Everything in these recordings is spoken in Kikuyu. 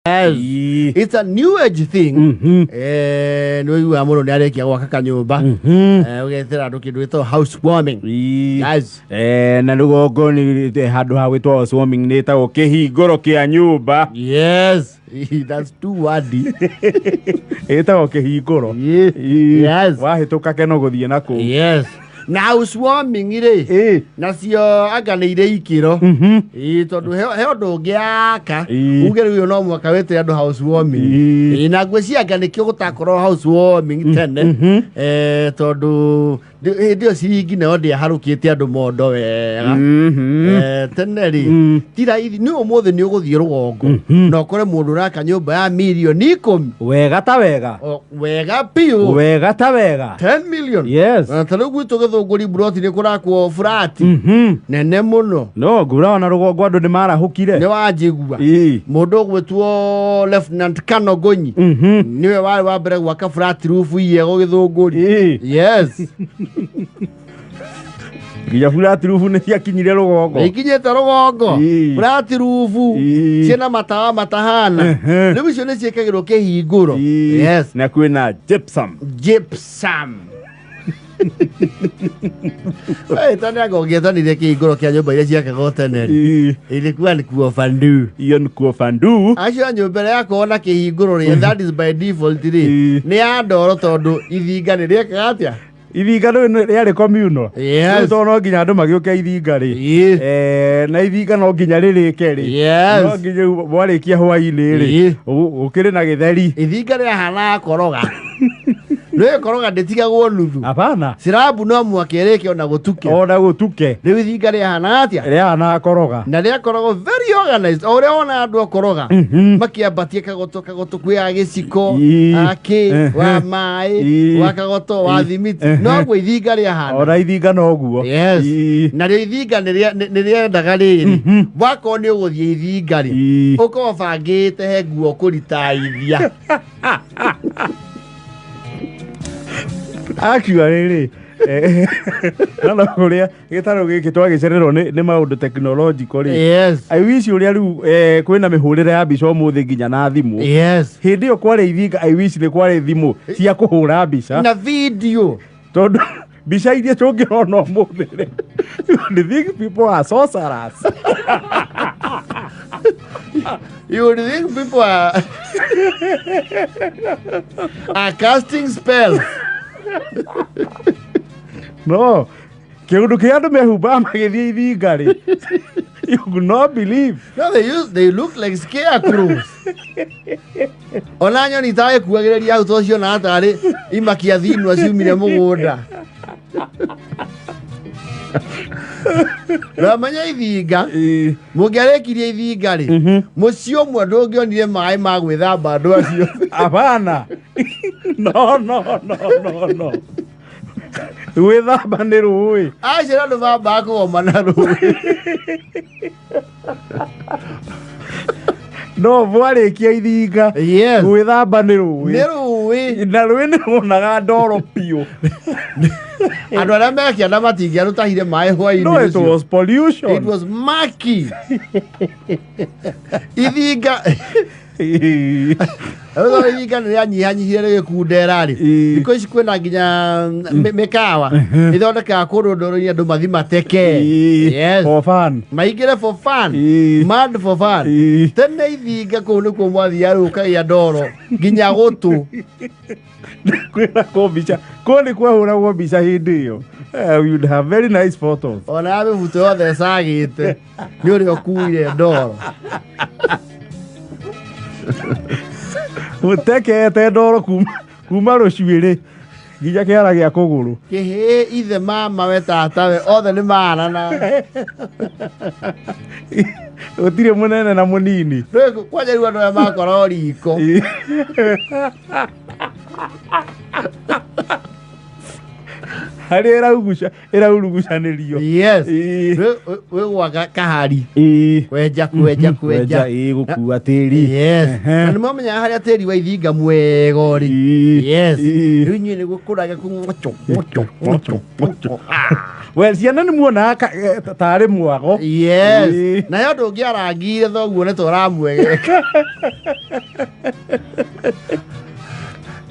Yes. Ii. It's a new age thing. Nĩ ũiguaga mũndũ nĩ arĩkia gwaka kanyũmba. Ũgetĩra andũ kĩndũ gĩtagwo housewarming. Ii. Yes. Na rũgongo nĩ handũ ha gwĩtwo housewarming nĩ ĩtagwo kĩhingũro kĩa nyũmba. Yes. That's too wordy. Ĩtagwo kĩhingũro. Ii. Ii. Yes. Wahĩtũka keno gũthiĩ na kũu. Yes. Na housewarming rĩ, Ĩ. nacio anga nĩ irĩ ikĩro. Ĩĩ, tondũ he ũndũ ũngĩaka uge rĩu ũyũ no mũhaka wĩtĩre andũ housewarming. Ĩĩ, na ngwĩciria anga nĩkĩo gũtakorwo housewarming tene. Tondũ hĩndĩ ĩyo ciringi nayo ndĩaharũkĩte andũ mondo wega. Tene rĩ, ti raithi. Nĩ ũmũthĩ nĩ ũgũthiĩ rũgongo na ũkore mũndũ ũraka nyũmba ya mirioni 10. Wega ta wega. O, wega biũ. Wega ta wega. 10 million. Yes. Na ta rĩu gwitũ Gĩthũngũri mburoti nĩ kũrakwo burati nene mũno. No ngura ona rũgongo andũ nĩ marahũkire. Nĩ wanjigua. Ii. Mũndũ ũgwĩtwo Lieutenant Kano Gonyi nĩwe warĩ wa mbere gwaka flat roof yego Gĩthũngũri. Ii. Yes. Nginya flat roof nĩ ciakinyire rũgongo. Nĩ ikinyĩte rũgongo. Ii. Flat roof Ii. ciĩna matawa matahana. Rĩu icio nĩ ciĩkagĩrwo kĩhingũro. Ii. Yes. Na kwĩna gypsum. Gypsum. Hey, tani anga ũngĩetanire kĩhingũro kĩa nyũmba iria ciakagwo tene rĩ. Ii. Ilikuwa ni kuofandu. Iyo nĩ kuofandu. Acio a nyũmba ĩrĩa yakorwo na kĩhingũro rĩ, that is by default rĩ, Ii. nĩ ya ndoro tondũ ithinga nĩ rĩekaga atĩa? Ithinga rĩu rĩarĩ communal. Yes. Rĩu tondũ no nginya andũ magĩũke ithinga rĩ. Ii. Na ithinga no nginya rĩrĩke rĩ. Yes. No nginya rĩu mwarĩkia hwainĩ rĩ. Ii. Gũkĩrĩ na gĩtheri. Ithinga rĩahanaga koroga. Nĩũĩ koroga ndĩtigagwo nuthu. Hapana. Sirabu no mwaka ĩrĩke ona gũtuke. Ona gũtuke. Rĩu ithinga rĩahanaga atĩa? Rĩahanaga koroga. Na rĩakoragwo very organized. O ũrĩa wona andũ akoroga makĩambatia kagoto kagoto kwĩ a gĩciko, Ii. akĩ, wa maĩ, Ii. wa kagoto, wa Ii. thimiti. Noguo ithinga rĩahana. Ona ithinga noguo. Yes. Ii. Narĩo ithinga nĩ rĩendaga rĩrĩ, wakorwo nĩ ũgũthiĩ ithinga rĩ, Ii. ũkorwo ũbangĩte he nguo ũkũritaithia. Actually rĩ, no kũrĩa gĩtarũ gĩkĩ twagĩcererwo nĩ maũndũ technological rĩ. Yes. I wish ũrĩa rĩu kwĩna mĩhũrĩre ya mbica ũmũthĩ nginya na thimũ. Yes. Hĩndĩ ĩyo kwarĩ ithinga, I wish nĩ kwarĩ thimũ cia kũhũra mbica. Na video. Tondũ mbica iria tũngĩrona ũmũthĩ rĩ, you would think people are sorcerers. You would think people are casting spells. No, kĩũndũ kĩrĩa andũ mehumbaga magĩthiĩ ithinga rĩ, you could not believe. No, they look like scarecrows. Ona nyoni itagĩkuagĩrĩria hau tondũ cionaga tarĩ imakia thinwa ciumire mũgũnda. Ramenya ithinga, Ii. mũngĩarĩkirie ithinga rĩ, mũciĩ ũmwe ndũngĩonire maĩ ma gwĩthamba andũ acio. Hapana. No, no, no, no, no. Gwĩthamba nĩ rũĩ. Acio andũ mambaga kũgomana rũĩ. No mwarĩkia ithinga. Yes. Gwĩthamba nĩ rũĩ. Nĩ rũĩ. Na rũĩ nĩ ruonaga ndoro biũ. Andũ arĩa mekĩanda matingĩarũtahire maĩ hwainĩ No, it ũcio. was pollution. It was murky. Ithinga. Rĩu ithinga nĩ rĩanyihanyihire rĩgĩkundera rĩ. Ii. Thikũ ici kwĩna nginya mĩkawa ĩthondekaga kũndũ ndoro-inĩ andũ mathi mateke. Ii. Yes. For fun. Maingĩre for fun. Ii. Mad for fun. Ii. Tene ithinga kũu nĩkuo mwathiaga rĩu ũkagĩa ndoro nginya gũtũ. Kwĩna kũ mbica. Kũu nĩ kwahũragwo mbica hĩndĩ ĩyo. We would have very nice photos. Ona ya mĩbuto yothe ĩcagĩte nĩ ũrĩa ũkuire ndoro. Ũtekete ndoro kuma rũcuĩrĩ nginya kĩara gĩa kũgũrũ. Kĩhĩĩ ithe mama we tata we othe nĩ maanana. Gũtirĩ mũnene na mũnini. Rĩu kwanja rĩu andũ arĩa makoragwo riko. Harĩa ĩraurugucanĩrio. Yes. Ĩĩ. Wĩ gwaka kahari. Ĩĩ. Kwenja, kwenja, kwenja. Ĩĩ, gũkua tĩri. Yes. Ehe. Na nĩmwamenyaga harĩa tĩri wa ithinga mwega ũrĩ. Ĩĩ. Yes. Ĩĩ. Rĩu inyuĩ nĩguo kũraga kũ ngocho, ngocho, ngocho, ngocho. Ah. We ciana nĩ muonaga tarĩ mwago. Yes. Ĩĩ. Nayo ndũngĩarangire thoguo nĩ tũramwegeka.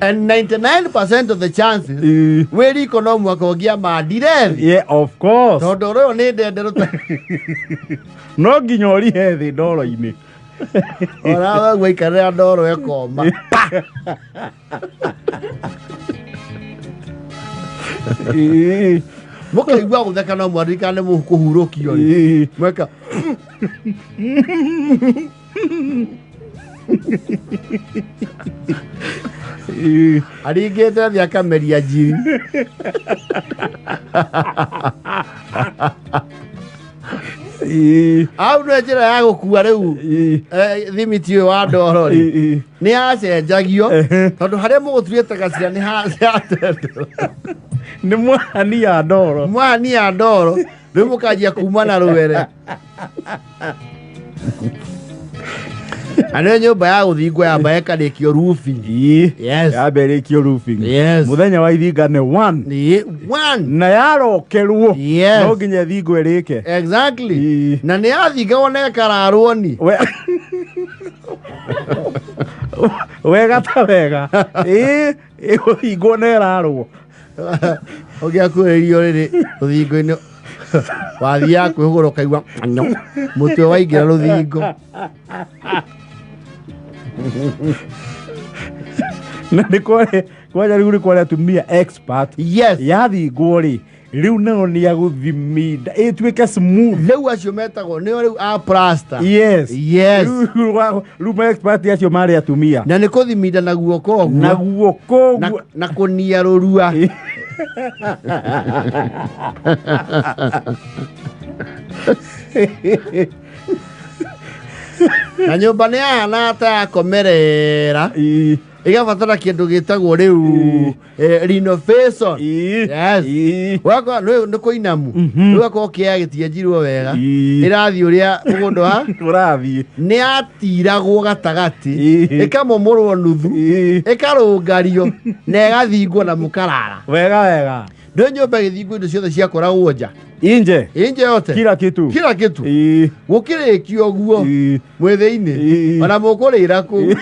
And 99% of the chances Ĩĩ. wĩ riko no mwaka ũngĩamandire thĩ. Yeah, of course. Tondũ ũrĩa nĩ ndende rũta No nginya ũrihe thĩ ndoro-inĩ. ona thoguo aikarĩra ndoro ĩkoma. Pa! Ĩĩ. Mũkaigua gũtheka no mwaririkana nĩ mũkũhurũkio rĩ. Ĩĩ. Mweka Ĩĩ. Aringĩte thĩ akameria njiri. Ĩĩ. Au nĩ njĩra ya gũkua rĩu Ĩĩ. thimiti ũyũ wa ndoro rĩ. Ĩĩ. Nĩ yacenjagio Ehe. tondũ harĩa mũgũtuĩte gacira nĩ hatendero. Nĩ mwahani ya ndoro. Mwani ya ndoro rĩu mũkanjia kuma na rwere. Na nĩyo nyũmba ya gũthingwo yamba ĩkarĩkio roofing. Ĩĩ. Yes. Yambĩrĩkio roofing. Yes. Mũthenya wa ithinga nĩ one. Nĩ one. Na yarokerwo. Yes. No nginya ĩthingwo ĩrĩke. Exactly. Ĩĩ. Na nĩ yathingagwo na ĩkararwo ni. Wega ta wega. Ĩĩ, ĩgũthingwo na ĩrarwo. Ũngĩakuhĩrĩirio rĩrĩ rũthingo-inĩ wathiaga kwĩhũgũra ũkaigua nyo, mũtwe waingĩra rũthingo. Na nĩ kwarĩ kwanja rĩu nĩ kwarĩ atumia expert. Yes. Yathingwo rĩ, rĩu nao nĩ agũthiminda ĩtuĩke smooth. Rĩu acio metagwo nĩo rĩu a plaster. Yes. Yes. Rĩu ma expert acio marĩ atumia. Na nĩ kũthiminda na guoko ũguo. Na guoko Na, ũguo. na kũnia rũrua. Na nyũmba nĩ yahana ta yakomerera. Ĩĩ. Ĩgabatara kĩndũ gĩtagwo rĩu renovation. Ĩĩ. Yes. Ĩĩ. Wakwa nĩ kũinamu. Rĩu akorwo kĩaya gĩtienjirwo wega. Ĩĩ. Ĩrathiĩ ũrĩa mũgũnda wa Ũrathiĩ. nĩ yatiragwo gatagatĩ Ĩĩ. ĩkamomorwo nuthu Ĩĩ. ĩkarũngario na ĩgathingwo na mũkarara. Wega wega. Ndũ nyũmba ĩgĩthingwo indo ciothe ciakoragwo nja. Inje. Inje yote. Kila kitu. Kila kitu. Ĩĩ. Gũkĩrĩkio ũguo Ĩĩ. mwĩ thĩinĩ Ĩĩ. ona mũkũrĩra kũu.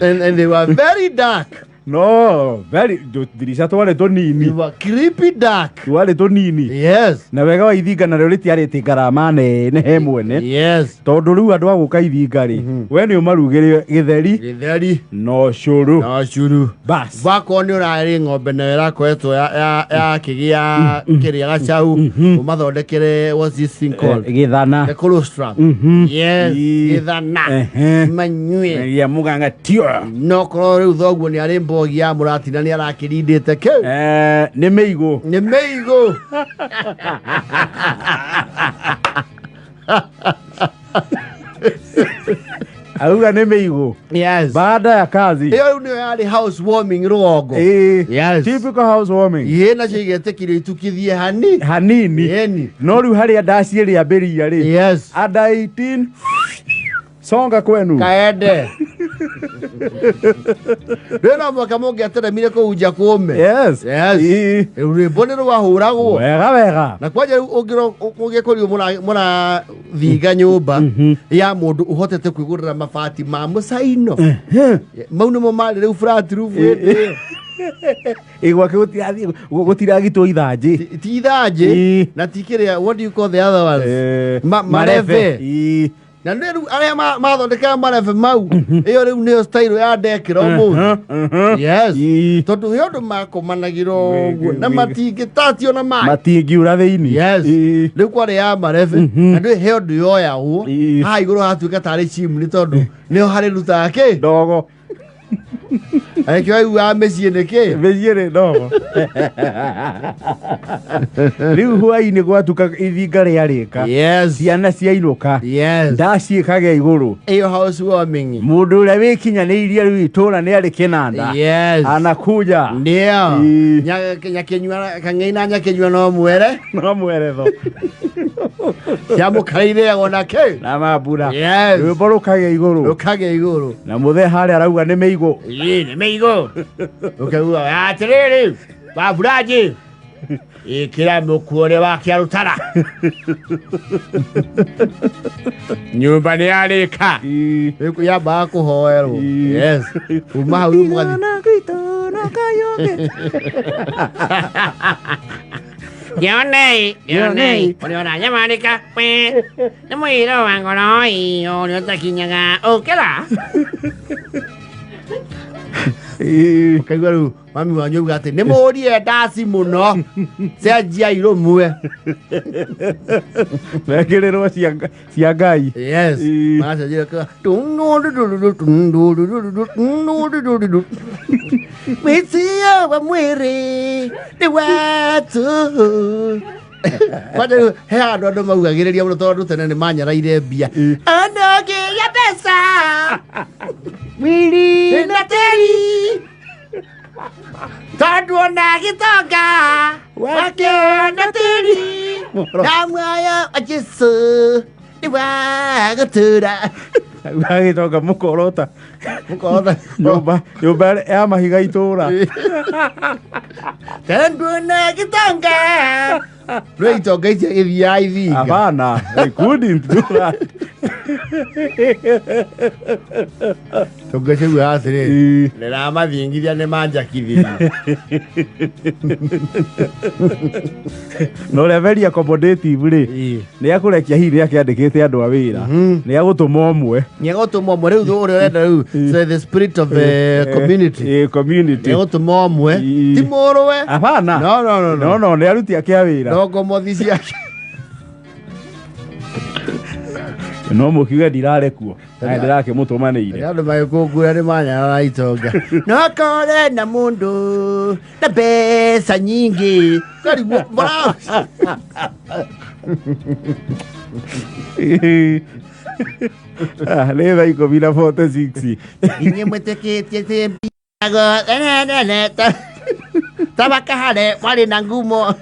And they were very dark. No, very ndirica twarĩ tũnini. They were creepy dark. Twarĩ tũnini. Yes. Na wega wa ithinga narĩo rĩtiarĩte ngarama nene he mwene. Yes. Tondũ rĩu andũ a gũka ithinga rĩ, we nĩ ũmarugĩre gĩtheri Gĩtheri na ũcũrũ. na ũcũrũ. Bas. Wakorwo nĩ ũrarĩ ng'ombe nayo ĩrakoretwo yakĩgĩa kĩrĩa gacau ũmathondekere what's this thing called? Gĩthana. The colostrum. Yes. Ĩĩ. Gĩthana. Ehe. Manyue. Ya mũganga tio. No korwo rĩu thoguo nĩ arĩ mbogi ya mũratina nĩ arakĩrindĩte kĩu. Nĩ mĩigũ. Nĩ mĩigũ. Auga nĩ mĩigũ. Yes. Baada ya kazi. Ĩyo rĩu nĩyo yarĩ house warming rũgongo. Ĩĩ. Yes. Typical house warming. Ĩĩ nacio igetĩkirio itukithie hani. Hanini. Ĩni. No rĩu harĩa ndaci ĩrĩambĩrĩria rĩ. Yes. Under 18 songa kwenu. Kaende. Rĩu no mwaka mũngĩateremire kũu nja kũme. Yes. Yes. Ĩĩ. Rĩu rwĩmbo nĩ rwahũragwo. Wega wega. Na kwanja rĩu ũngĩkorirwo mũrathinga nyũmba ya mũndũ ũhotete kwĩgũrĩra mabati ma mũcaino. Mau nĩmo marĩ rĩu flat roof hĩndĩ ĩyo. Ĩ gwake gũtiragitwo ithanjĩ. Ti ithanjĩ Ĩĩ. na ti kĩrĩa, what do you call the other ones? Marebe. Ĩĩ. Na nĩ rĩu arĩa mathondekaga marebe mau ĩyo rĩu nĩyo style ya ndekĩra ũmũthĩ. Yes. Ĩĩ. Tondũ he ũndũ makomanagĩra ũguo na matingĩtatio na maĩ. Matingiura thĩinĩ. Yes. Ĩĩ. Rĩu kwarĩ ya marebe na ndũĩ he ũndũ yoyagwo Ĩĩ. haha igũrũ hatuĩka tarĩ chimney tondũ nĩho harĩrutaga kĩ Ndogo. Ekĩo aiguaga mĩciĩ nĩkĩ? Mĩciĩ nĩ ndogo. Rĩu hwainĩ gwatuka ithinga rĩarĩka. Ciana ciainũka. Ndaciĩkagĩa igũrũ. Ĩyo housewarming. Mũndũ ũrĩa wĩkinyanĩirie rĩu itũra nĩ arĩ kĩnanda. Anakuja. Ndio. Ii. Nyakinyua kang'ei na nyakinyua no mwere. No mweretho. Cia mũkara na kĩ? Na mambura. Rwĩmbo rũkagĩa igũrũ. Rũkagĩa igũrũ. Na mũthee harĩa arauga nĩ mĩigũ. Ii, nĩ mĩigũ. Ũkaigua atĩrĩrĩ, baburanji ĩkĩra mũkuo ũrĩa wa kĩarũtara. Nyũmba nĩ yarĩka. Ii. Rĩu yambaga kũhoerwo. Ii. Yes. Kuma hau rĩu mũgathiĩ. Ndionei, ndionei, ũrĩa ũranyamarĩka, we, nĩ mũiro wa ngoro ĩ, ũrĩa ũtakinyaga, ũkĩra. Ii. Ũkaigua rĩu mami wanyu auga atĩ nĩ mũrie ndaci mũno cenjiai rũmwe. Mekĩrĩrwo cia Ngai. Yes. Ii. Maracenjia ka- Tundudududu, Mwĩtĩo wa mwĩrĩ nĩ watu. Kwanja rĩu he handũ andũ maugagĩrĩria mũno tondũ tene nĩ manyaraire mbia. Onongĩria mbeca Mwĩrĩ. na tĩri tondũ ona gĩtonga wakĩona tĩri na muoyo wa Jesũ nĩ wa gũtũũra. Agĩtonga mũkorota. Mũkorota. Nyũmba nyũmba ya mahiga itũra. Tondũ ona gĩtonga rĩu itonga icio gĩthiaga ithinga. Hapana, I couldn't do that. Itonga icio ugaga atĩrĩrĩ Ii. ndĩramathingithia nĩ manjakithirie. Na ũrĩa very accommodative rĩ Ii. nĩ akũrekia hihi nĩ akĩandĩkĩte andũ a wĩra nĩ agũtũma ũmwe. Nĩegũtũma ũmwe rĩu ũrĩa ũrenda rĩu, so the spirit of the community. Community. Nĩegũtũma ũmwe Ii. ti mũrũwe. Hapana. No, no, no, no. No, no, nĩ aruti ake a wĩra. No ngomothi ciake. No mũkiuge ndirarekuo. Na ndĩrakĩmũtũmanĩire. Andũ magĩkũngũra nĩ manyarara itonga. No kore na mũndũ na mbeca nyingĩ. Karigwo mbora. Ah, nĩ thaa 10:46. Inyuĩ mwĩtĩkĩtie atĩ mbia tabakahare warĩ na ngumo.